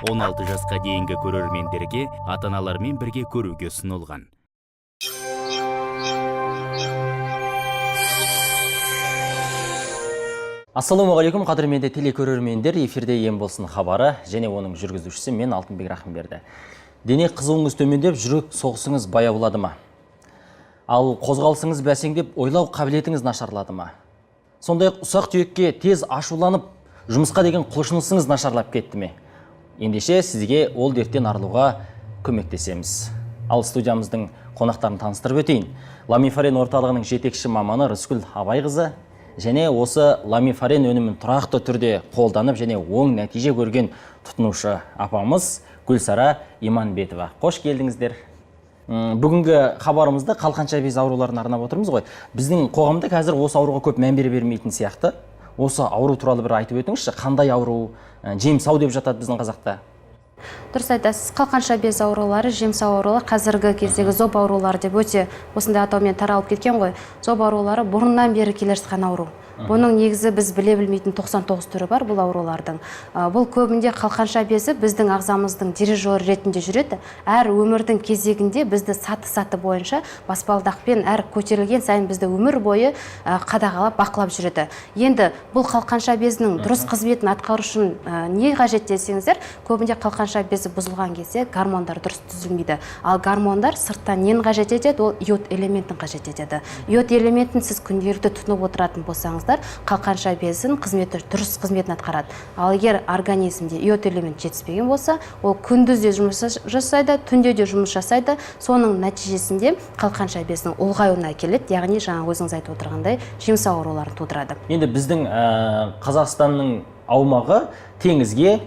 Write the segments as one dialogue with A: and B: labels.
A: 16 жасқа дейінгі көрермендерге ата-аналармен бірге көруге ұсынылған.
B: Ассалаумағалейкум, қадірменді телекөрермендер, эфирде «Ем болсын» хабары және оның жүргізушісі мен, Алтынбек Рахымберді. Дене қызуыңыз төмендеп, жүрек соғысыңыз баяулады ма? Ал қозғалысыңыз бәсеңдеп, ойлау қабілетіңіз нашарлады ма? Сондай-ақ ұсақ түйекке тез ашуланып, жұмысқа деген құлшынысыңыз нашарлап кетті ме? Ендеше сізге ол дерттен арылуға көмектесеміз. Ал студиямыздың қонақтарын таныстырып өтейін. Ламифарен орталығының жетекші маманы Рыскүл Абайқызы және осы Ламифарен өнімін тұрақты түрде қолданып және оң нәтиже көрген тұтынушы апамыз Гүлсара Иманбетова. Қош келдіңіздер. Бүгінгі хабарымызды қалқанша без ауруларына арнап отырмыз ғой. Біздің қоғамда қазір осы ауруға көп мән бере бермейтін сияқты. Осы ауру туралы бір айтып өтіңізші, қандай ауру, жемсау деп жатады біздің қазақта.
C: Дұрыс айтасыз, қалқанша без аурулары, жемсау аурулар, қазіргі кездегі зоб аурулары деп өте осындай атаумен таралып кеткен ғой. Зоб аурулары бұрыннан бері келе жатқан ауру. Бұның негізі біз біле білмейтін 99 түрі бар бұл аурулардың. Бұл көбінде қалқанша безі біздің ағзамыздың дирижері ретінде жүреді. Әр өмірдің кезегінде бізді саты-саты бойынша баспалдақпен әр көтерілген сайын бізді өмір бойы қадағалап, бақылап жүреді. Енді бұл қалқанша безінің дұрыс қызметін атқару үшін не қажет десеңіздер, көбінде қалқанша безі бұзылған кезде гормондар дұрыс түзілмейді. Ал гормондар сырттан нені қажет етеді? Ол йод элементін қажет етеді. Йод элементін сіз күнделікті тұтынып отыратын болсаңыздар, қалқанша безінің қызметі дұрыс қызметін атқарады. Ал егер организмде йод элемент жетіспеген болса, ол күндіз де жұмыс жасайды, түнде де жұмыс жасайды. Соның нәтижесінде қалқанша безінің ұлғаюына әкеледі, яғни жаңа өзіңіз айтып отырғандай жемсау ауруларын тудырады.
B: Енді біздің Қазақстанның аумағы теңізге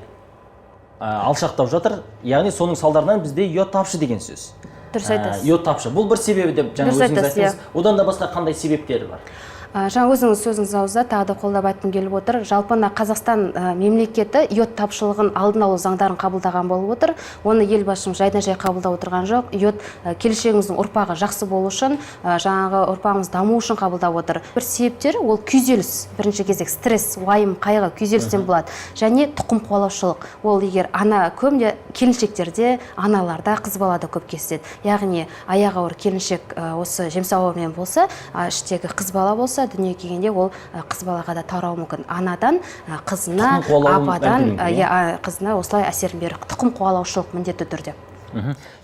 B: алшақтап жатыр, яғни соның салдарынан бізде йод тапшы деген сөз.
C: Дұрыс айтасыз.
B: Йод тапшы. Бұл бір себебі деп жаңа
C: Дұрыс
B: өзіңіз
C: айтасыз,
B: айттыңыз.
C: иә.
B: Одан да басқа қандай себептері бар?
C: Жаңа өзіңіз сөзіңіз ауызда тағы да қолдап айтқым келіп отыр. Жалпы мына Қазақстан мемлекеті йод тапшылығын алдын алу заңдарын қабылдаған болып отыр. Оны Елбасымыз жайдан жай қабылдап отырған жоқ. Йод келешегіміздің ұрпағы жақсы болу үшін, жаңағы ұрпағымыз даму үшін қабылдап отыр. Бір себептері ол күйзеліс, бірінші кезек стресс, уайым, қайғы, күйзелістен болады. Және тұқым қуалаушылық. Ол егер ана көбінде келіншектерде, аналарда, қыз балада көп кездеседі. Яғни аяғы ауыр келіншек осы жемсау ауруымен болса, іштегі қыз бала болса, дүниеге келгенде ол қыз балаға да тарауы мүмкін. Анадан қызына,
B: Тұқым қуалауы
C: ападан,
B: әбден мүмкін, иә?
C: Иә, қызына осылай әсерін береді. Тұқым қуалаушылық міндетті түрде.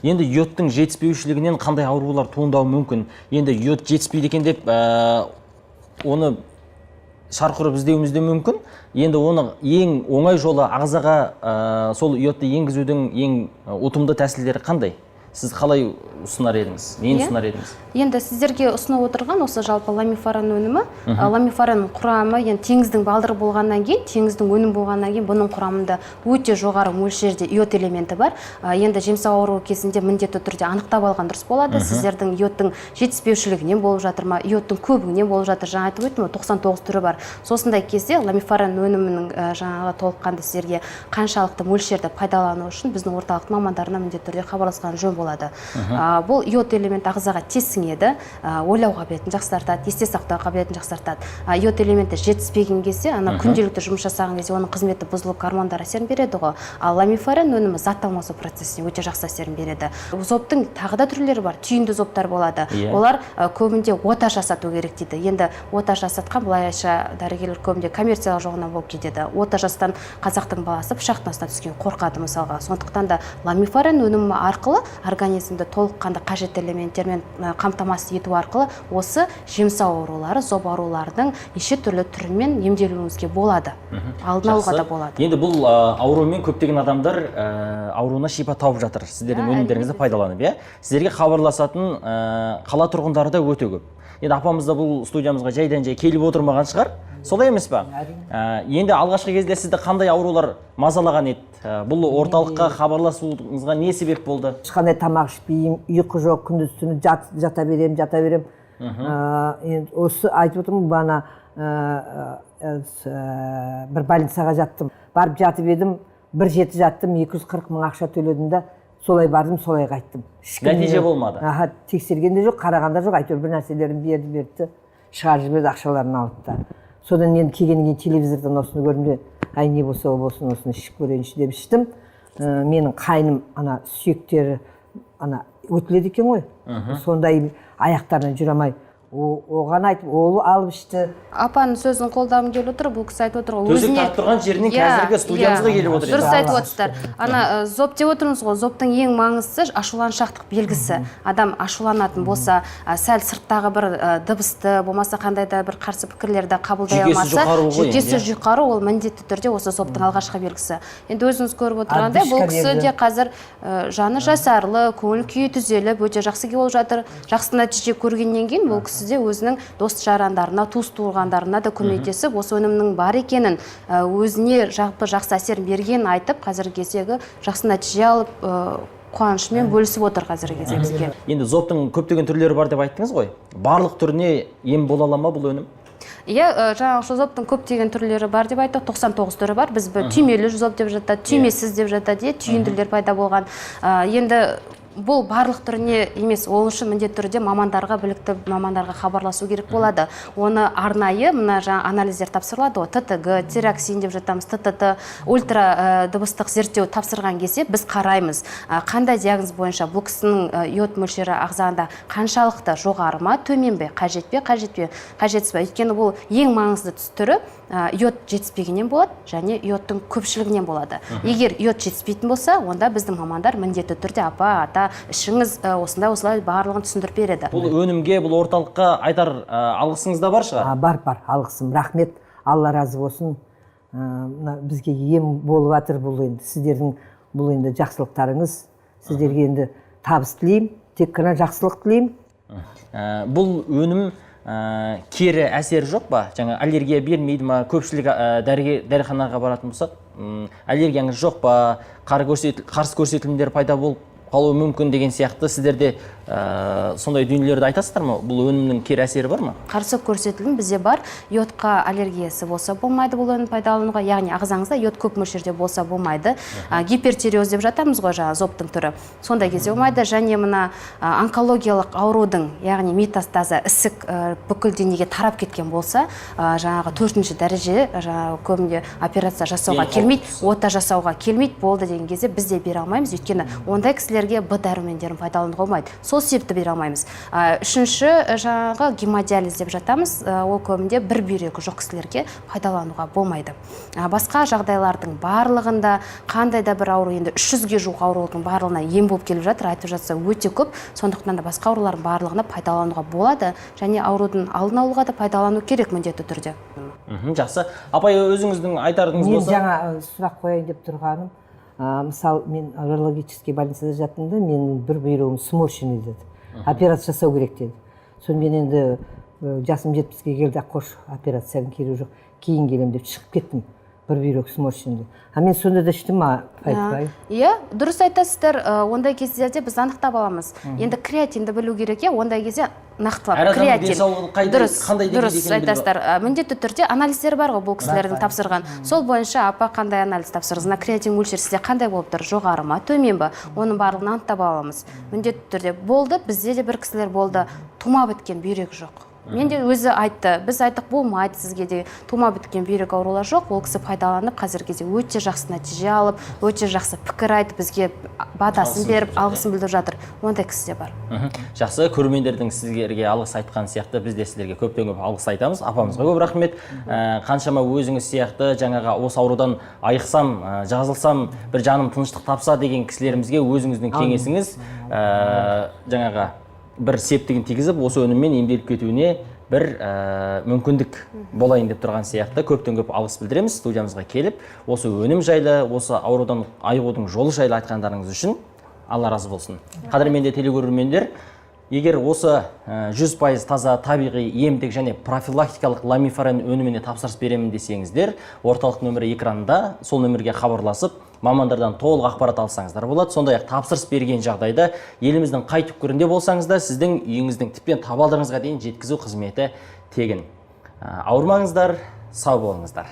B: Енді йодтың жетіспеушілігінен қандай аурулар туындауы мүмкін? Енді йод жетіспейді екен деп оны шарқ ұрып іздеуіміз де мүмкін. Енді оны ең оңай жолы ағзаға сол йодты енгізудің ең ұтымды тәсілдері қандай? Сіз қалай ұсынар едіңіз? Нені ұсынар едіңіз?
C: Енді сіздерге ұсынып отырған осы жалпы ламифарен өнімі, ламифарен құрамы енді теңіздің балдыры болғаннан кейін, теңіздің өнімі болғаннан кейін бұның құрамында өте жоғары мөлшерде йод элементі бар. Енді жемсау ауруы кезінде міндетті түрде анықтап алған дұрыс болады. Сіздердің йодтың жетіспеушілігінен болып жатыр ма, йодтың көбігінен болып жатыр. Жаңа айтып өттім ғой, 99 түрі бар. Сосындай кезде ламифарен өнімінің жаңағы толыққанды сіздерге қаншалықты мөлшерде пайдалану үшін біздің орталықтың мамандарына міндетті түрде хабарласқан жөн болады. Бұл йод элемент ағзаға тез сіңеді, ойлау қабілетін жақсартады, есте сақтау қабілетін жақсартады. Йод элементі жетіспеген кезде, ана күнделікті жұмыс жасаған кезде оның қызметі бұзылып, гормондар әсерін береді ғой. Ал ламифарен өнімі зат алмасу процесіне өте жақсы әсерін береді. Зобтың тағы да түрлері бар, түйінді зобтар болады. Олар көбінде ота жасату керек дейді. Енді ота жасатқан былайша дәрігерлер көбінде коммерциялық жағынан болып кетеді. Ота жастан қазақтың баласы пышақтың астына түскен қорқады мысалға. Сондықтан да ламифарен өнімі арқылы организмді толыққанды қажетті элементтермен қамтамасыз ету арқылы осы жемсау аурулары, зоб ауруларының неше түрлі түрімен емделуіңізге болады. Алдын алуға да болады.
B: Енді бұл аурумен көптеген адамдар ауруына шипа тауып жатыр. Сіздердің өнімдеріңізді пайдаланып, иә? Сіздерге хабарласатын қала тұрғындары да өте көп. Енді апамыз да бұл студиямызға жайдан жай келіп отырмаған шығар. Солай емес па?
D: Әрине.
B: Енді алғашқы кезде сізді қандай аурулар мазалаған еді? Бұл орталыққа хабарласуыңызға не себеп болды?
D: Ешқандай тамақ ішпеймін, ұйқы жоқ, күндіз түні жата беремін, жата беремін. Енді осы айтып отырмын, бағана бір больницаға жаттым. Барып жатып едім, бір жеті жаттым, 240 мың ақша төледім да, солай бардым, солай қайттым. Ешкім
B: Нәтиже
D: мені
B: болмады.
D: Аха, тексерген де жоқ, қараған да жоқ, әйтеуір бір нәрселерін берді, шығарып жіберді, ақшаларын алды да. Содан енді келгеннен кейін телевизордан осыны көрдім де, әй, не болса о болсын, осыны ішіп көрейінші деп іштім. Менің қайным ана сүйектері ана өтіледі екен ғой, сондай аяқтарынан жүре алмай, оған айтып, ол алып ішті.
C: Апаның сөзін қолдағым келіп отыр. Бұл кісі айтып отыр ғой,
B: Төсек тартып тұрған жерінен
C: Иә,
B: қазіргі студиямызға
C: иә.
B: келіп отыр
C: Дұрыс
B: енді.
C: айтып отырсыздар. Ана зоб деп отырмыз ғой, зобтың ең маңыздысы ашуланшақтық белгісі. Адам ашуланатын болса, сәл сырттағы бір дыбысты, болмаса қандай да бір қарсы пікірлерді қабылдай
B: Жүйкесі
C: алмаса,
B: жұқару ғой енді,
C: жүйкесі
B: иә.
C: жұқару, ол міндетті түрде осы зобтың алғашқы белгісі. Енді өзіңіз көріп отырғандай, бұл
D: Отдышка
C: кісі
D: берді.
C: де қазір жаны жасарлы, көңіл күйі түзеліп, өте жақсы болып жатыр. Жақсы нәтиже көргеннен кейін бұл кісі де өзінің дос жарандарына, туыс туғандарына да көмектесіп, осы өнімнің бар екенін, өзіне жалпы жақсы әсер бергенін айтып, қазіргі кездегі жақсы нәтиже алып, қуанышымен бөлісіп отыр қазіргі кезде бізге.
B: Енді зобтың көптеген түрлері бар деп айттыңыз ғой, барлық түріне ем бола ала ма бұл өнім?
C: Иә, жаңағы зобтың көптеген түрлері бар деп айттық, 99 түрі бар. Біз бір түймелі зоб деп жатады, түймесіз деп жатады, иә, түйінділер пайда болған. Енді бұл барлық түріне емес, ол үшін міндетті түрде мамандарға, білікті мамандарға хабарласу керек болады. Оны арнайы мына жаңа анализдер тапсырылады ғой, ТТГ, тироксин деп жатамыз, ТТТ, ультра дыбыстық зерттеу тапсырған кезде біз қараймыз, қандай диагноз бойынша бұл кісінің йод мөлшері ағзада қаншалықты, жоғары ма, төмен бе, қажет пе, қажет пе, қажетсіз бе. Өйткені бұл ең маңызды түрі йод жетіспегеннен болады және йодтың көпшілігінен болады. Егер йод жетіспейтін болса, онда біздің мамандар міндетті түрде апа, ата, ішіңіз, осындай осылай барлығын түсіндіріп береді.
B: Бұл өнімге, бұл орталыққа айтар алғысыңыз да бар шығар?
D: Бар, алғысым, рахмет, Алла разы болсын. Мына бізге ем болып жатыр бұл енді сіздердің бұл енді жақсылықтарыңыз, сіздерге енді табыс тілеймін, тек қана жақсылық тілеймін.
B: Бұл өнім кері әсері жоқ па? Жаңа аллергия бермейді ма? Көпшілік дәріханаға баратын болсақ, аллергияңыз жоқ па? Қарсы көрсетілімдер пайда болып қалуы мүмкін деген сияқты, сіздерде сондай дүниелерді айтасыздар ма? Бұл өнімнің кері әсері бар ма?
C: Қарсы көрсетілім бізде бар. Йодқа аллергиясы болса болмайды бұл өнім пайдалануға, яғни ағзаңызда йод көп мөлшерде болса болмайды. Гипертиреоз деп жатамыз ғой, жаңа зобтың түрі. Сондай кезде болмайды. Және мына онкологиялық аурудың, яғни метастазы, ісік бүкіл денеге тарап кеткен болса, жаңағы 4-ші дәреже, жаңағы көбінде операция жасауға келмейді, ота жасауға келмейді болды деген кезде біз де бере алмаймыз, өйткені ондай кісілерге Б дәрумендерін пайдалануға болмайды. Сол себепті бере алмаймыз. Үшінші, жаңағы гемодиализ деп жатамыз, ол көбінде бір бүйрегі жоқ кісілерге пайдалануға болмайды. Басқа жағдайлардың барлығында қандай да бір ауру, енді 300-ге жуық аурудың барлығына ем болып келіп жатыр, айтып жатса өте көп, сондықтан да басқа аурулардың барлығына пайдалануға болады және аурудың алдын алуға да пайдалану керек міндетті түрде.
B: Жақсы. Апай, өзіңіздің айтарыңыз
D: Мен
B: болса?
D: жаңа сұрақ қояйын деп тұрғаным, мысалы, мен урологический больницада жаттым да, менің бір бүйрегім сморщенный деді, операция жасау керек деді. Сонымен енді жасым 70-ке келді, қош, операцияның керегі жоқ, кейін келемін деп шығып кеттім. Бір бүйрек сморщенный. А мен сонда да іштім, айтпай.
C: Иә, дұрыс айтасыздар. Ондай кездерде біз анықтап аламыз. Енді креатинді білу керек, иә, ондай кезде нақтылап
B: Әр адамның
C: креатин.
B: денсаулығы
C: Дұрыс,
B: қандай деңгейде
C: дұрыс
B: екенін біліп
C: айтасыздар. Міндетті түрде анализдер бар ғой бұл кісілердің тапсырған. Сол бойынша апа қандай анализ тапсырдыңыз? Мына креатин мөлшері сізде қандай болып тұр? Жоғары ма, төмен ба? Оның барлығын анықтап аламыз. Міндетті түрде болды, бізде де бір кісілер болды, тума біткен бүйрек жоқ. Мен де өзі айтты, біз айттық болмайды сізге де, тума біткен бүйрек аурулар жоқ. Ол кісі пайдаланып, қазіргі кезде өте жақсы нәтиже алып, өте жақсы пікір айтып, бізге батасын
B: Алғысын
C: беріп,
B: білдіріп
C: алғысын білдіріп жатыр. Ондай кісі де бар.
B: Жақсы, көрермендердің сіздерге алғыс айтқан сияқты, біз де сіздерге көптен көп алғыс айтамыз. Апамызға көп рахмет. Қаншама өзіңіз сияқты жаңағы осы аурудан айықсам, жазылсам, бір жаным тыныштық тапса деген кісілерімізге өзіңіздің кеңесіңіз, жаңағы бір септігін тигізіп, осы өніммен емделіп кетуіне бір мүмкіндік болайын деп тұрған сияқты. Көптен көп алғыс білдіреміз студиямызға келіп, осы өнім жайлы, осы аурудан айығудың жолы жайлы айтқандарыңыз үшін Алла разы болсын. Қадірменді телекөрермендер, егер осы 100% таза табиғи емдік және профилактикалық ламифарен өніміне тапсырыс беремін десеңіздер, орталық нөмірі экранда, сол нөмірге хабарласып, мамандардан толық ақпарат алсаңыздар болады. Сондай-ақ тапсырыс берген жағдайда еліміздің қай түкпірінде болсаңыз да, сіздің үйіңіздің тіптен табалдырығыңызға дейін жеткізу қызметі тегін. Ауырмаңыздар, сау болыңыздар.